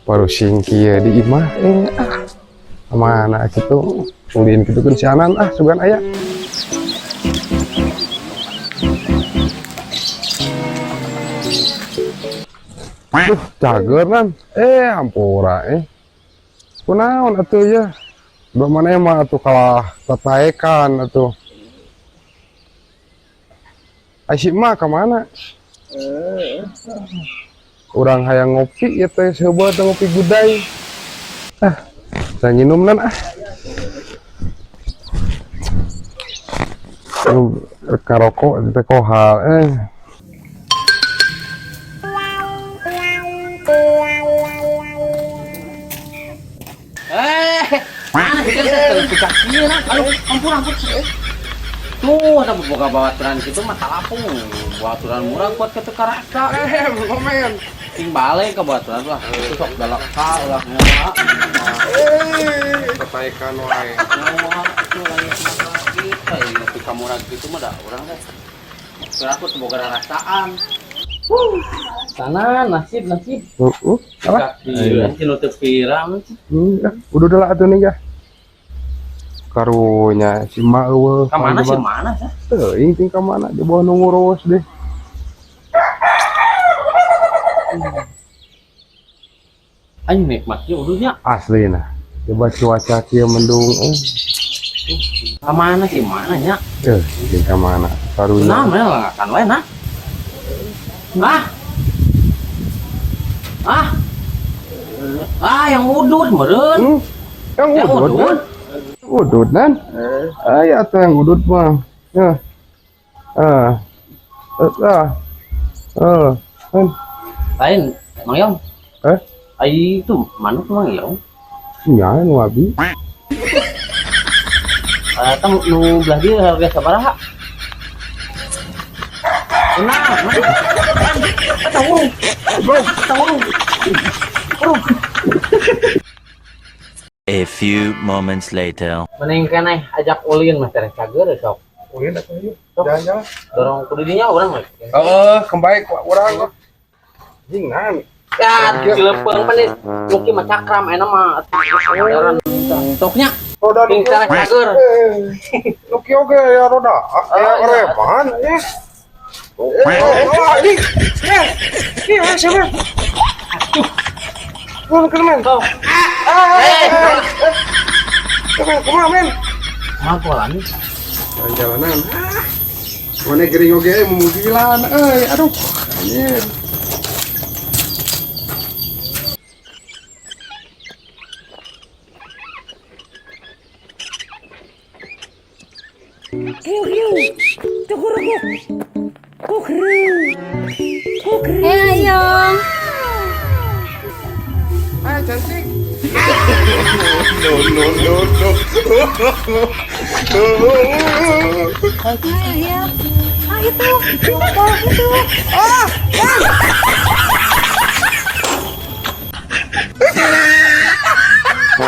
Parusing kieu di imah ah mana kitu ulin kitu kan si Anan ah sugan aya. Duh, cager nan. Ampura Kunaon atuh ya? Dua mana mah atuh kalah tataekan atuh. Ai si emak ka mana? Urang hayang ngopi ya teh seubeut teh ngopi gudai. Ah, saya nginum nan ah. Karokok teh kohal eh. Mana sih kan terus nah. Aduh, ampun ampun. Tuh, ada boga bawaturan kitu mah talapung. Bawaturan murah buat ke teu karasa. Komen. Ting balik ke bawaturan lah. Itu sok galak ka ulah nyawa. Tataekan wae. Nyawa itu lain masalah kita. Ngopi ka murah kitu mah da urang teh. Kira aku teu boga rarasaan. Sana nasib nasib. Apa? Iya, nu teu pirang. Udah udah lah atuh nih ya. Karunya si mak eueuh. Ka mana sih mana sih? Teuing ting ka mana di bawah nu ngurus deh. Aing nikmat ieu uduhnya. Asli nah. Coba cuaca kieu mendung. Ka mana sih mana nya? Ting ka mana? Karunya. Nah, mana langakan wae nah. Ah. Ah. Ah, yang udud meureun. Yang udud. Udud. Udud nan. Aya atuh yang udud mah. Ya. Ah. Ah. Ah. Lain, Mang Yong. Eh? Ai itu manuk Mang Yong. Nya nu abi. Eta nu belah dieu harga sabaraha? Nah, eta urung. Eta urung. Urung. A few moments later. Mending keneh ajak ulin mah tereh cager sok. Ulin atuh yuk. Jalan-jalan. Dorong kudu dinya urang mah. Heeh, kembali ku urang. Jingan. Ya, cilepeung mah nu mah cakram enak mah. Toknya. Roda nu tereh cager. Nu kieu oge aya roda. Aya reman. Ini. Ini siapa? Aduh. Kumaha, men? Kumaha, men? Kumaha pola nih? Jalanan. Mana gering oge mobilan euy, aduh. Anjir. Ayo. Hai cantik. No no no no. Ayo. Ah itu. Oh itu. Ah. Ah.